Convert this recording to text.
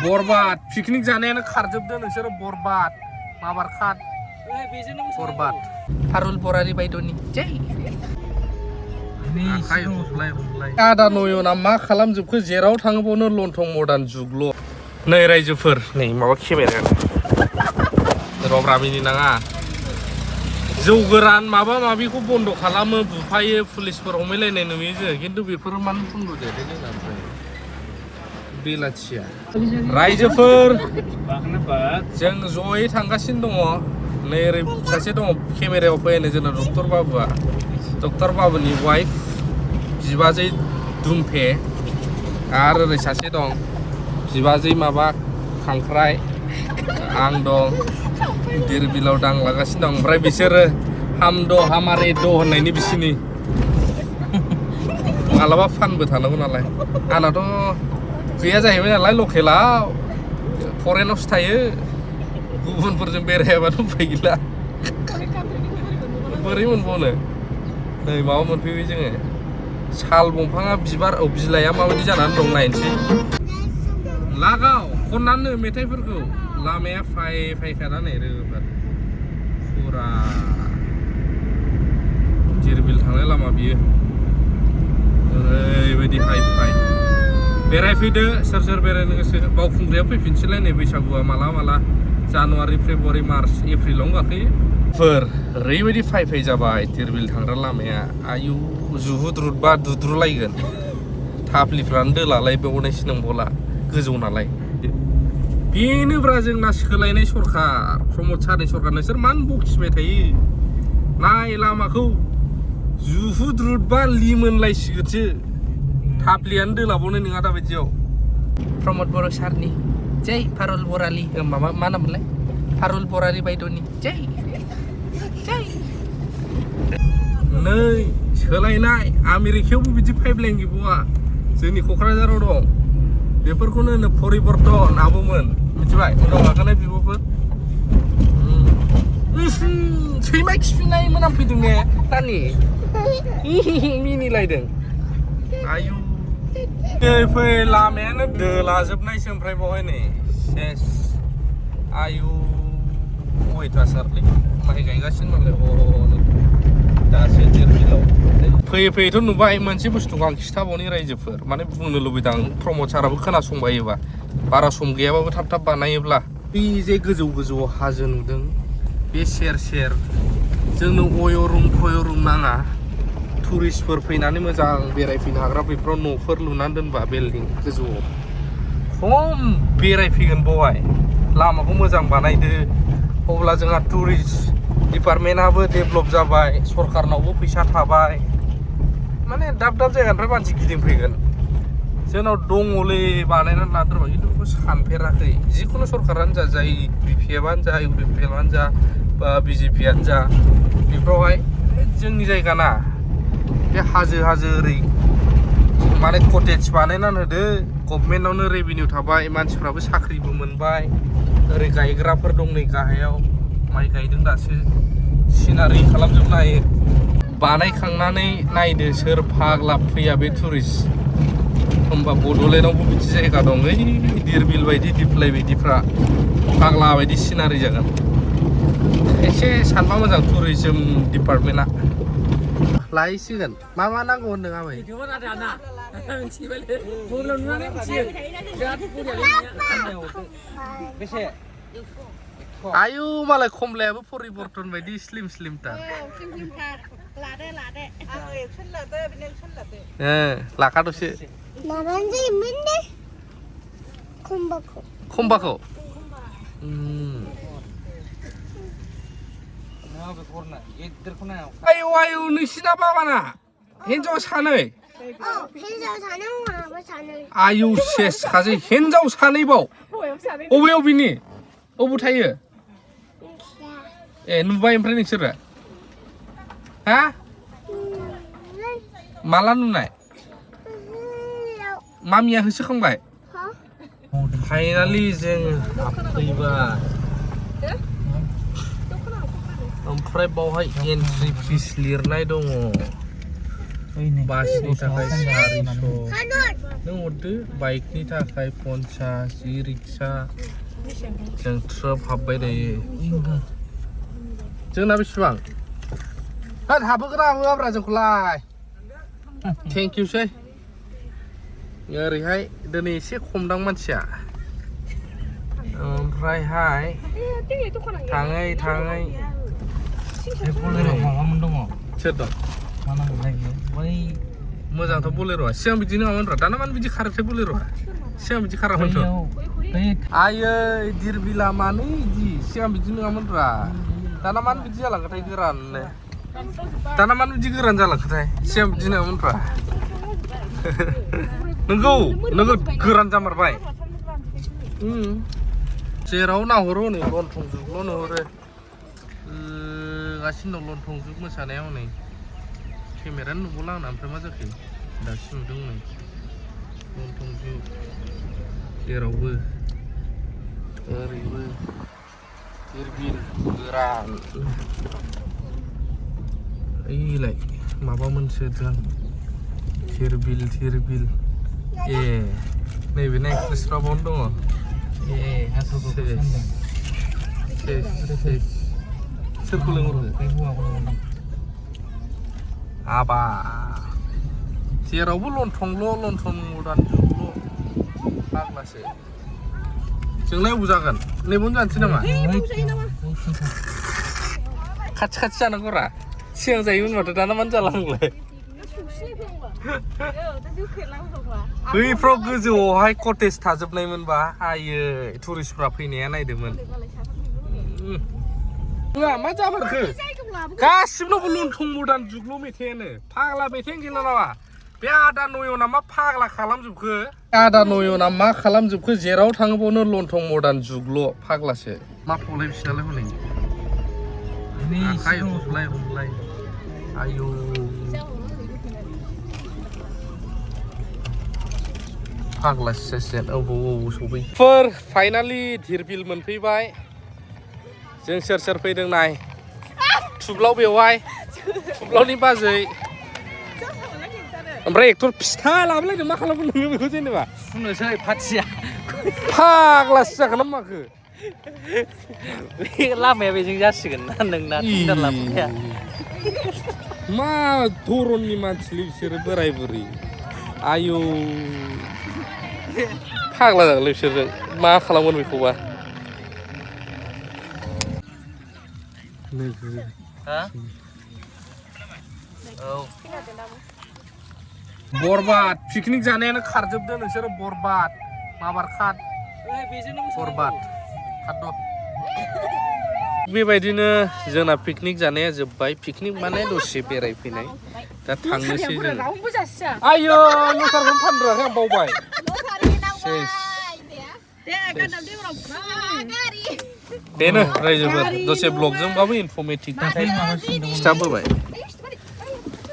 बरबाद पिकनिक जानायानो खारजोबदों नोंसोरो बरबाद माबार खात बरबाद फारुल बरारि बायद'नि जै आदा नयना मा खालामजोबखो जेराव थाङो बावनो लन्थं मदार्न जुगल' नै रायजोफोर नै माबा केमेरायानो रब्रा मिनिनाङा जौ गोरान माबा माबिखौ बन्द' खालामो बुफायो पुलिसफोर हमैलायनाय नुयो जों खिन्थु बेफोरो मानो बन्द' जादों जोंना ओमफ्राय बेलाथिया रायजोफोर जों जयै थांगासिनो दङ नै ओरै सासे दङ केमेरायाव फैनो जोंना डक्टर बाबुनि वाइफ बिबाजै दुमफे आरो ओरै सासे दं बिबाजै माबा खांख्राइ आं दं दिरबिलाव दांलागासिनो दं ओमफ्राय बिसोरो हामद हामारे द होननायनि बिसिनि मालाबा फानबो थानांगौ नालाय आंनाथ' गैया जाहैबाय नालाय लकेलाव फरेनावसो थायो गुबुनफोरजों बेरायाबाथ' उफाय गैला बोरै मोनबावनो नै माबा मोनफैबाय जोङो साल दंफाङा बिलाइआ माबायदि जानानै दं नायनोसै लागाव खननानै मेथाइफोरखौ लामाया फायखादा नै रोगाफोर फुरा दिरबिल थांनाय लामा बियो ओरैबायदि हाइ बेरायफैदो सोर बेरायनो गोसो बावखुंग्रियाव फैफिनसैलाय नै बैसागुआ माला जानुवारि फेब्रुवारि मार्च एप्रिलावनो गाखोयो ओरैबायदि फाय जाबाय दिरबिल थांग्रा लामाया आयु जुहुद्रुदबा दुद्रुलायगोन थाफ्लिफ्रानो दोलालाय बेवनायसो नंबावला गोजौ नालाय बेनोब्रा जोंना सोलायनाय सरखार प्रमद सारनि सरखार नोंसोर मानो बखिबाय थायो नाय लामाखौ जुहुद्रुदबा लिमोनलायसिगोनसो थाफ्लियानो दोलाबावनाय नङा दाबायदियाव प्रमद बर' सारनि जै फारुल बरालि माबा मा नाममोनलाय फारुल बरारि बायद'नि जै नै सोलायनाय आमेरिकायावबो बिदि पाइपलाइन गैबावा जोंनि क'क्राझाराव दं बेफोरखौनो होनो परिबर्तन आब'मोन मिथिबाय उनाव गाखोनाय बिब'फोर सैमा खिफिनाय मोनामफैदों ने दानि मिनिलायदों आयु फै लामायानो दोलाजोबनायसो ओमफ्राय बावहाय नै सेस आयु अयथासारलै माइ गायगासिनो नालाय हनै दासो दिरबिलाव फैयैथ' नुबाय मोनसे बुस्थुखौ आं खिथाबावनि रायजोफोर माने बुंनो लुबैदों आं प्रमद साराबो खोनासंबायोबा बारा सम गैयाबाबो थाब बानायोब्ला बे जे गोजौ हाजो नुदों बे सेर जोंनो अयरुम नाङा टुरिस्टफोर फैनानै मोजां बेरायफैनो हाग्रा बेफोराव न'फोर लुनानै दोनबा बिल्डिं गोजौआव खम बेरायफैगोन बावहाय लामाखौ मोजां बानायदो अब्ला जोंहा टुरिस्ट डिपार्टमेन्टआबो डेभेलप जाबाय सरकारनावबो फैसा थाबाय माने दाब जायगानिफ्राय मानसि गिदिंफैगोन जोंनाव दङलै बानायनानै लादोंबा खिन्थु बेखौ सानफेराखै जिखुनु सरकारानो जाय BPF-आनो जा UPPL-आनो जा बा BJP-आनो जा बेफोरावहाय जोंनि जायगा ना बे हाजो ओरै माने कटेज बानायनानै होदो गभर्नमेन्टआवनो रेभिनिउ थाबाय मानसिफ्राबो साख्रिबो मोनबाय ओरै गायग्राफोर दं नै गाहायाव माइ गायदों दासो सिनारि खालामजोबनो हायो बानायखांनानै नायदो सोर फाग्ला फैया बे टुरिस्ट होमबा बड'लेण्डआवबो बिदि जायगा दं ओइ दिरबिल बायदि दिप्लाय बायदिफ्रा फाग्ला बायदि सिनारि जागोन एसे सानबा मोजां टुरिजम डिपार्टमेन्टआ लायसिगोन मा नांगौ होनदों आबै आयु मालाय खमलायाबो परिबर्तन बायदि स्लिम थार लाखादोसो खमबाखौ आयु नोंसिना बाबाना हिन्जाव सानै आयु सेस खाजै हिन्जाव सानैबाव अबेयाव बिनि अबाव थायो ए नुबाय ओमफ्राय नोंसोरो हा माला नुनाय मामिया होसोखांबाय फाइनालि जों हाबफैबाय ओमफ्राय बावहाय एन्ट्रि फिस लिरनाय दङ बासनि थाखाय 400 नों हरदो बाइकनि थाखाय 50 ई-रिक्शा जों ट्राप हाबबाय दायो जोंना बेसेबां होद हाबहोग्रा हाबहोआब्रा जोंखौलाय थेंक इउ सै ओरैहाय दिनै एसे खमदां मानसिया ओमफ्रायहाय थाङै थाङै माबामोन दङ सोर दं मा नांगौलाय बै मोजांथ' बोलेर'आ सिगां बिदि नङामोनरा दाना मानो बिदि खारोथाय बोलेर'आ सिगां बिदि खारामोनथ' आयै दिरबिला मानो बिदि सिगां बिदि नङामोनरा दाना मानो बिदि जालांखोथाय गोराननो दाना मानो बिदि गोरान जालांखोथाय सिगां बिदि नङामोनरा नोंगौ नोगोद गोरान जामारबाय जेराव नाहरो नै लन्थंजुगल' नुहुरो गासिनो दं लन्थंजुग मोसानायाव नै केमेरानो नुबावला आंना ओमफ्राय मा जाखो दासो नुदों नै लन्थंजुग जेरावबो ओरैबो दिरबिल गोरान ओइलाय माबा मोनसे दं थिरबिल ए नैबे नायक्रेसफ्रा बावनो दङ सोरखौ लिंहरखो हाबा जेरावबो लन्थंल' लन्थन मदान जुगल' फाग्लासो जोंलाय अबाव जागोन नैबावनो जानोसै नामा खाथि खाथि जानांगौरा सिगां जायोमोन माथो दाना मानो जाला नोंलाय बैफ्राव गोजौआवहाय कटेज थाजोबनायमोनबा आयै टुरिस्टफ्रा फैनाया नायदोंमोन मा जामारखो गासिबो लन्थं मदान जुगल' मेथाइयानो फाग्ला मेथाइयानो गैला नामा बे आदा नयना मा फाग्ला खालामजोबखो आदा नयना मा खालामजोबखो जेराव थाङो बावनो लन्थं मदान जुगल' फाग्लासो मा प्रब्लेम बिसिनालाय हनै आखाइ हमलाय आयौ फाग्ला सेसेन अबाव सफै फाइनालि धिरबिल मोनफैबाय जों सोर फैदों नाय थुब्लाव बेवाय थुब्लावनि बाजै ओमफ्राय एक्टर फिथा लाबोलायदों मा खालामगोन नोङो बेखौ जेनेबा फुननोसै पाथिया फाग्लासो जागोन ना माखो बे लामाया बेजों जासिगोन ना नोंना टिन्डार लामाया मा धरननि मानसिलै बिसोरो बोराय बुरि आयौ फाग्ला जागोनलै बिसोरजों मा खालामगोन बेखौबा बरबाद पिकनिक जानायानो खारजोबदो नोंसोरो बरबाद माबार खाद बरबाद खाद बेबायदिनो जोंना पिकनिक जानाया जोब्बाय पिकनिक माने दसे बेरायफैनाय दा थांनोसै जों आयो लटारखौनो फानदोराखै आं बावबाय बेनो रायजोफोर दसे ब्लगजोंबाबो इनफर्मेटिभ खिथाबोबाय